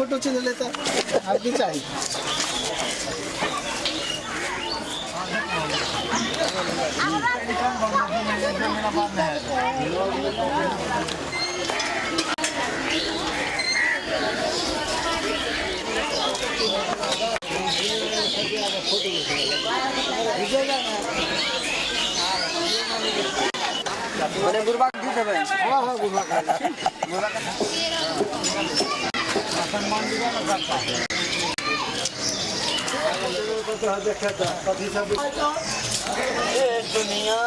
Photo चलि एलै तऽ आब की चाही। मने बुढ़बा के दूध देबै। हाँ हाँ, बुढ़वा का दुनिया।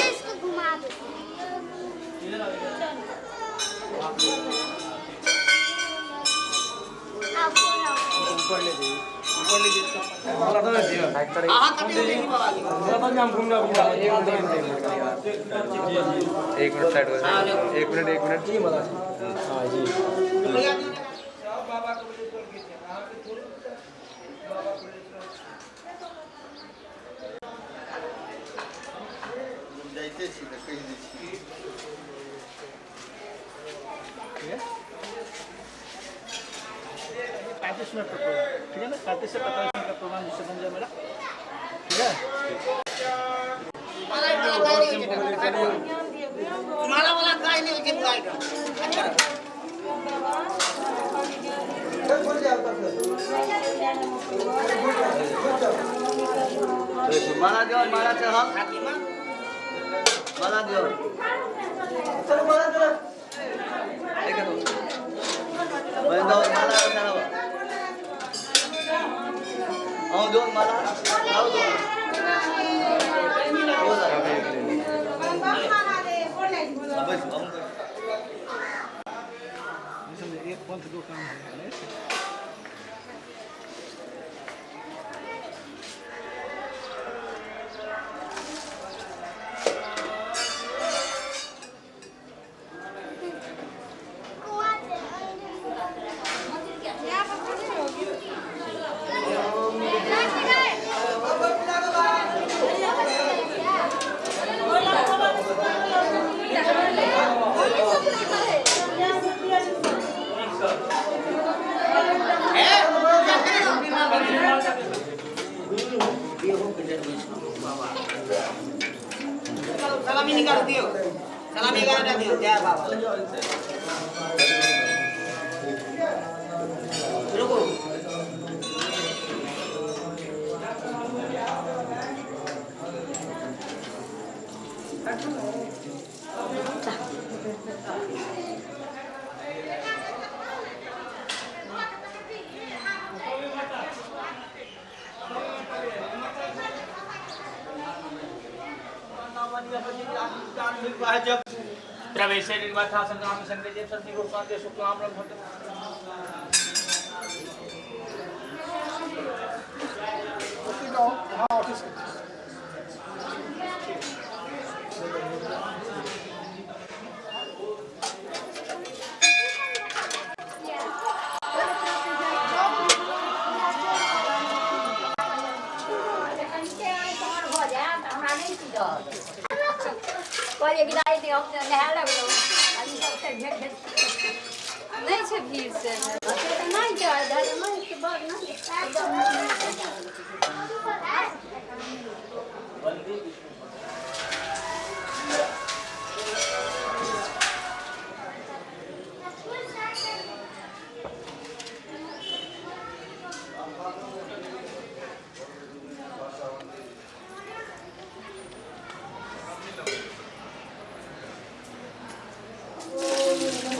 इसको घुमा दो। एक मिनट साइड हो जाए, एक मिनट, एक मिनट। हाँ जी। जाइते छी तऽ कहि दै छी। 35 मिनट का प्रोग्राम, ठीक है ना? 35 से 45 मिनट का प्रोग्राम जिससे बन जाए मेरा, ठीक है? माला वाला काय नहीं होई छै। अच्छा, माला दियौ, माला चढ़ाउ, माला दियौ। चलो, माला चलो। एक दो बंदो माला चढ़ाओ। आओ दो माला, आओ दो। बस आओ। समझे, एक पंथ दो काम हो गया। सलामी निकाल दियो, सलामी गाना दियो। जय बाबा। रुको। प्रवेश संग्राम संग्रह शुक्लाम। हाँ, ऑफिस। कहलियै कि दाइ हम नहाय लगलहुँ, आदमी सब फेर भेट भेट नहि छै भीड़ से। से तऽ नहि छै, नहि छै, बड़ नहि।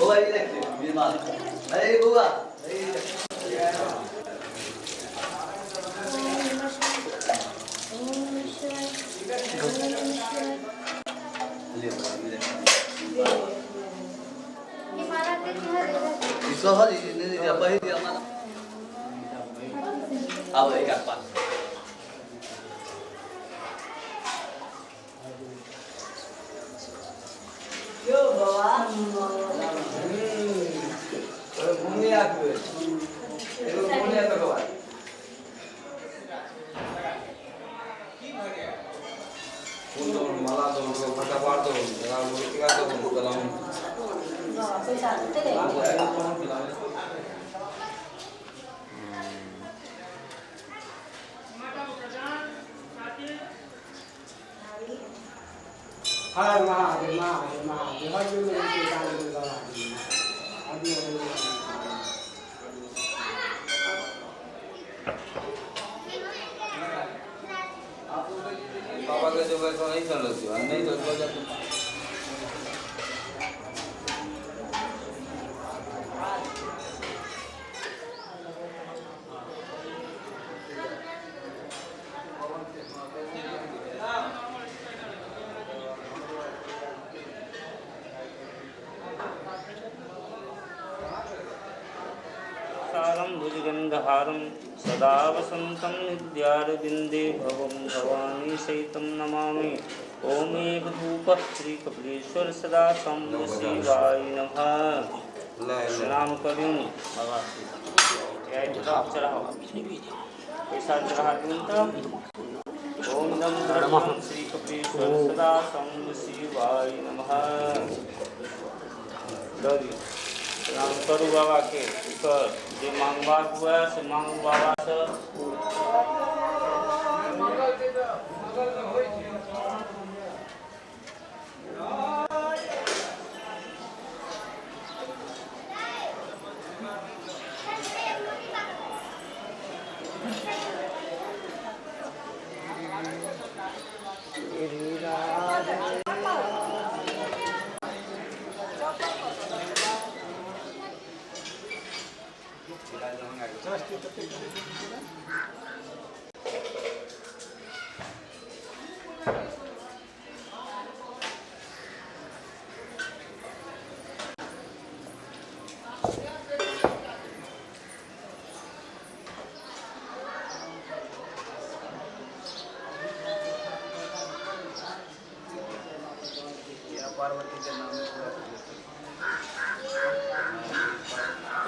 बौआ, ई रख दे, माला। अरे बौआ, ई रख। सहज नहीं बही दिया माला अब एक पास यो बाबा घूमने आके एगो घूमने आके बाद फूल दो माला दो फटाफट दो मूर्तिका दो कलम पैसा देते हर महादेव महादेव महादेव हर हर बाबा के जो वैसा नहीं चल रही नहीं तो सारं भुजगन्धहारं सदा वसन्तं हृदयारविन्दे भवं भवानी सहितं नमामि। ॐ एकदूपः श्रीकपिलेश्वर सदा शम्भु शिवाय नमः। प्रणाम करूँ बाबा चढ़ाओ पैसा चढ़ा दूँ तब। ॐ नमः श्रीकपिलेश्वर सदा शम्भु शिवाय नमः। प्रणाम करू बाबा के ऊपर जे मांगबाक हुए से मांगू बाबा से।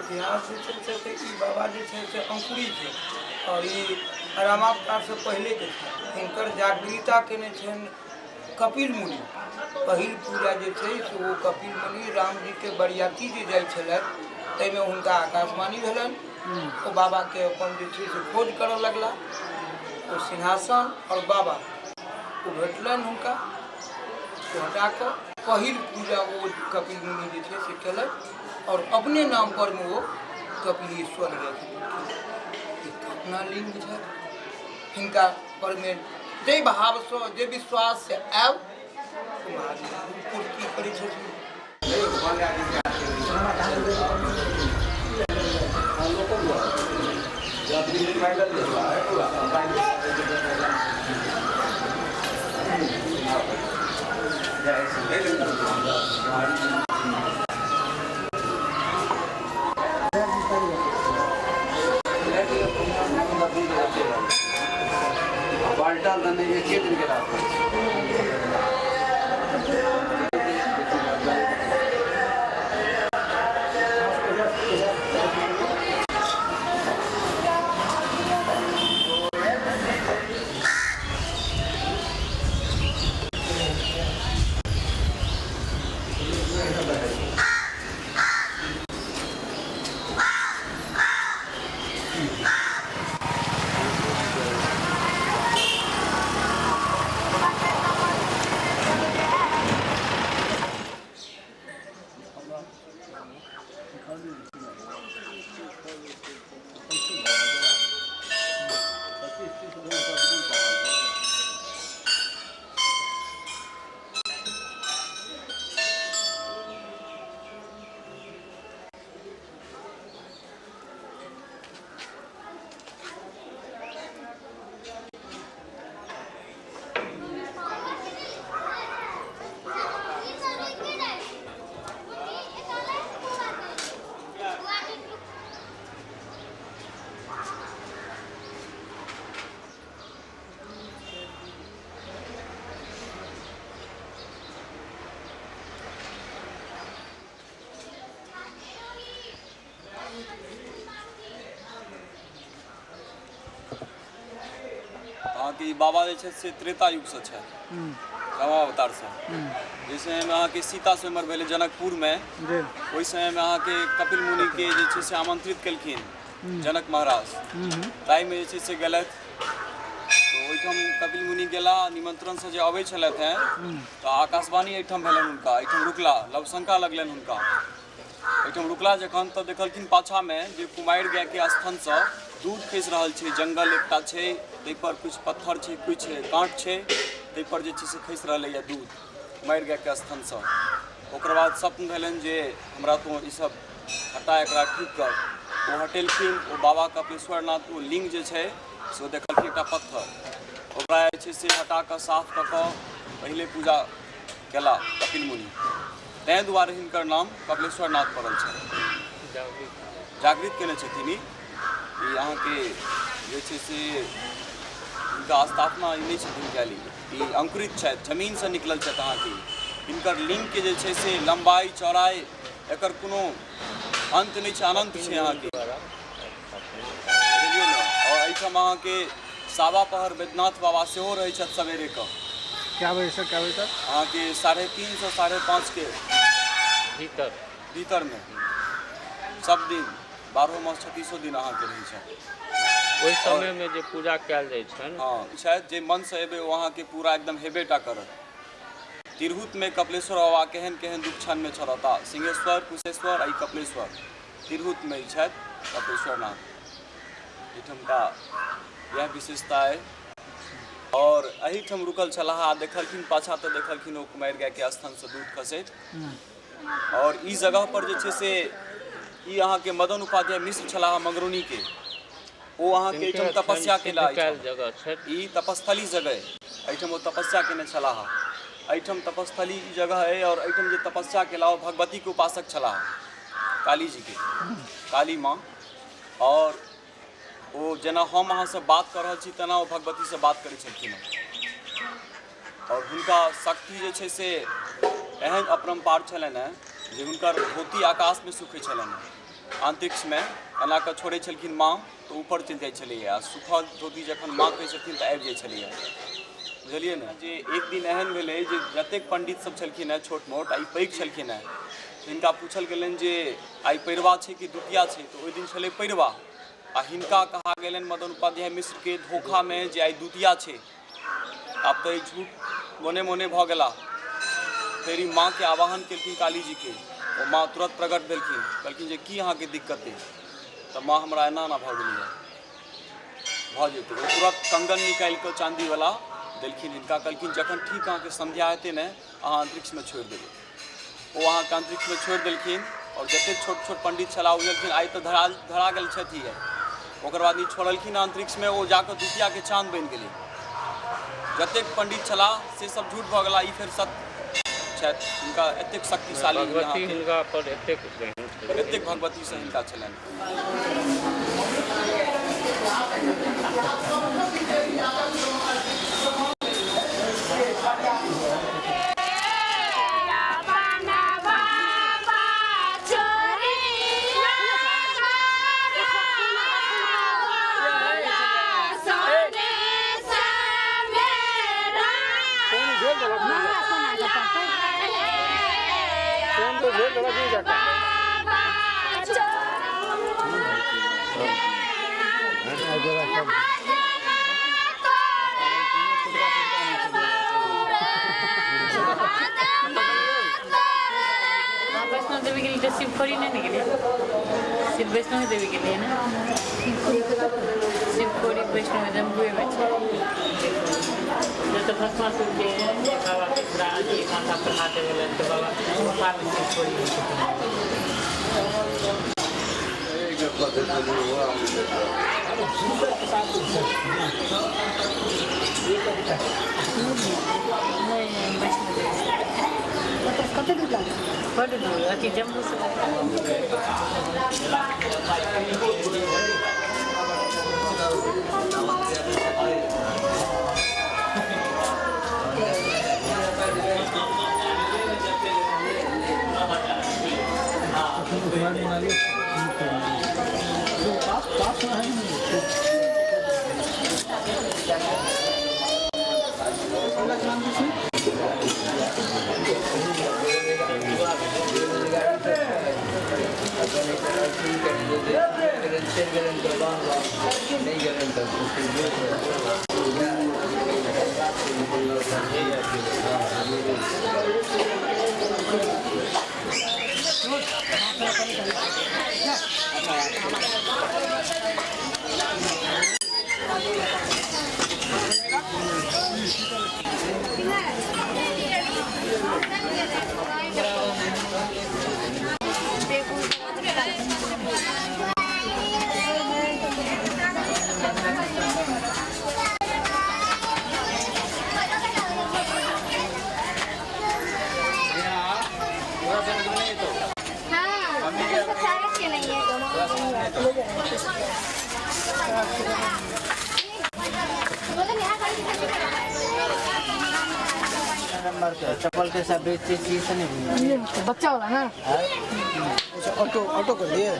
इतिहास जे छै से ई बाबा जे छै से अंकुरी छै और ई रामावतारसँ पहिलेके छै। हिनकर जागृता केने छनि कपिल मुनि। पहिल पूजा जे छै से ओ कपिल मुनि रामजीके बरियाती जे जाइ छलथि ताहिमे हुनका आकाशवाणी भेलनि। ओ बाबाके अपन जे छै से खोज करऽ लगला। ओ सिंहासन और बाबा ओ भेटलनि हुनका। ओ हटा कऽ पहिल पूजा ओ कपिल मुनि जे छै से केलथि और अपने नाम पर में वो कपिलेश्वर अपना लिंग है। हिनका पर में जे भावसँ जे विश्वास से आयब महादेव पूर्ति करै छथिन। बाल्टा एक दिन के रात अहाँके ई बाबा जे छथि से त्रेता युगसँ छथि, रामावतारसँ। जाहि समयमे अहाँके सीता स्वयंवर भेलै जनकपुरमे, ओहि समयमे अहाँके कपिल मुनिके जे छै से आमन्त्रित केलखिन जनक महाराज, ताहिमे जे छै से गेलथि। तऽ ओहिठाम कपिल मुनि गेला, निमन्त्रणसँ जे अबै छलथि हेँ तऽ आकाशवाणी एहिठाम भेलनि हुनका, एहिठाम रुकला, लवशंका लगलनि हुनका। एहिठाम रुकला जखन तऽ देखलखिन पाछामे जे कुमारि गायके स्तनसँ दूध खसि रहल छै। जङ्गल एकटा छै, ताहिपर किछु पत्थर छै, किछु काँट छै, ताहिपर जे छै से खसि रहलैए दूध कुमारि गायके स्तनसँ। ओकर बाद स्वप्न भेलनि जे हमरा तोँ ईसब हटा, एकरा ठीक कर। ओ हटेलखिन। ओ बाबा कपिलेश्वरनाथ ओ लिंग जे छै से ओ देखलखिन एकटा पत्थर, ओकरा जे छै से हटा कऽ साफ कऽ कऽ पहिले पूजा केला कपिल मुनि। ताहि दुआरे हिनकर नाम कपिलेश्वरनाथ पड़ल छनि। जागृत केने छथिन ई। ई अहाँके जे छै से हिनका स्थापना ई नहि छथिन कयल, ई अंकुरित छथि, जमीनसँ निकलल छथि। अहाँके हिनकर लिंगके जे छै से लम्बाइ चौड़ाइ एकर कोनो अन्त नहि छै, अनन्त छै अहाँके, बुझलियै ने। आओर एहिठाम अहाँके सावा पहर वैद्यनाथ बाबा सेहो रहै छथि सवेरेके। क्या बजे से क्या बजे तक? अहाँके 3:30 से 5:30 के भीतर भीतरमे सब दिन, 12 मास 36 दिन अहाँके रहै छथि। ओहि समयमे जे पूजा कयल जाइ छनि। हँ, छथि। जे मनसँ एबै ओ अहाँके पूरा एकदम हेबे टा करत। तिरहुतमे कपिलेश्वर बाबा केहन केहन दुख क्षणमे छलता, सिंहेश्वर, कुशेश्वर आ ई कपिलेश्वर, तिरहुतमे ई छथि कपिलेश्वरनाथ। एहिठामका इएह विशेषता अइ। और एहिठाम रुकल छलाह आ देखलखिन पाछा तऽ देखलखिन ओ कुमारि गायके स्तनसँ दूध खसैत। और ई जगह पर जे छै से ई अहाँके मदन उपाध्याय मिश्र छलाह मंगरौनीके, ओ अहाँके एहिठाम तपस्या केला। जगह छै ई तपस्थली जगह, एहिठाम ओ तपस्या केने छलाह। एहिठाम तपस्थली ई जगह अइ और एहिठाम जे तपस्या केला ओ भगवतीके उपासक छलाह, काली जीके, काली माँ। और ओ जेना हम अहाँसँ बात कऽ रहल छी तेना ओ भगवतीसँ बात करै छलखिन हेँ। और हुनका शक्ति जे छै से एहन अपरम्पार छलनि हेँ जे हुनकर धोती आकाशमे सुखै छलनि हेँ, अन्तरिक्षमे एना कऽ छोड़ै छलखिन माँ तऽ ऊपर चलि जाइ छलैए, आ सूखल धोती जखन माँ कहै छलखिन तऽ आबि जाइ छलैए, बुझलियै ने। जे एक दिन एहन भेलै जे जतेक पण्डित सब छलखिन हेँ छोट मोट आ ई पैघ छलखिन हेँ, हिनका पूछल गेलनि जे आइ पैरवा छै कि दुतिया छै, तऽ ओहि दिन छलै पैरवा आ हिनका कहा गेलनि मदन उपाध्याय मिश्रके धोखामे जे आइ दुतिया छै। आब तऽ ई झूठ मोने मोने भऽ गेला। फेर ई माँके आवाहन केलखिन काली जीके, ओ माँ तुरन्त प्रकट भेलखिन, कहलखिन जे की अहाँके दिक्कत अइ, तऽ माँ हमरा एना एना भऽ गेलैए, भऽ जेतै। ओ तुरन्त कंगन निकालि कऽ चाँदीवला देलखिन हिनका, कहलखिन जखन ठीक अहाँके सन्ध्या हेतै ने अहाँ अन्तरिक्षमे छोड़ि देबै। ओ अहाँके अन्तरिक्षमे छोड़ि देलखिन और जतेक छोट छोट पंडित छलाह बुझलखिन आइ तऽ धरा धरा गेल छथि ई। ओकर बाद ई छोड़लखिन अन्तरिक्षमे, ओ जाकऽ द्वितीयाके चाँद बनि गेलै। जतेक पंडित छलाह से सब झूठ भऽ गेला, ई फेर सत्य छथि। हिनका एतेक शक्तिशाली भगवती हिनका पर एतेक एतेक भगवतीसँ हिनका छलनि। वैष्णो देवी गेली तऽ शिवखोड़ी नहि ने गेलियै। शिव वैष्णो देवी गेलियै ने, शिवखोड़ी वैष्णो जम्बुएमे छै, जतऽ भस्मासुरके बाबाके पूरा अथी माथा पर हाथ देबेलनि तऽ बाबा गुफामे शिवखोड़ी होइ छथिन। नहि, वैष्णो देवी कते दूर लागल? बड्ड दूर, अथी जम्मूसँ। नंबर के चप्पल के सब बेचते चीज से नहीं बच्चा वाला ना। ऑटो ऑटो कर दिए।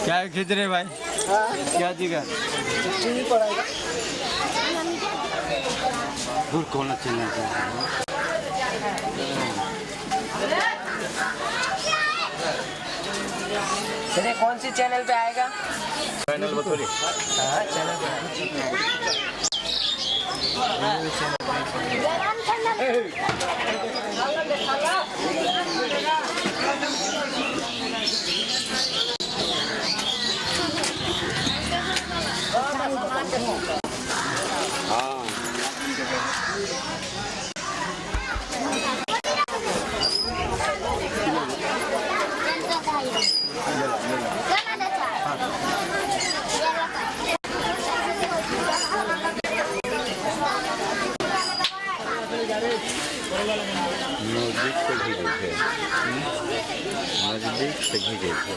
क्या खींच रहे भाई? क्या चीज का दूर कौन चलना चाहिए? सर कौन सी चैनल पे आएगा? चैनल बतौरी। हाँ चैनल पे। हाँ नजदीक से घिरे थे, नजदीक से घिरे थे।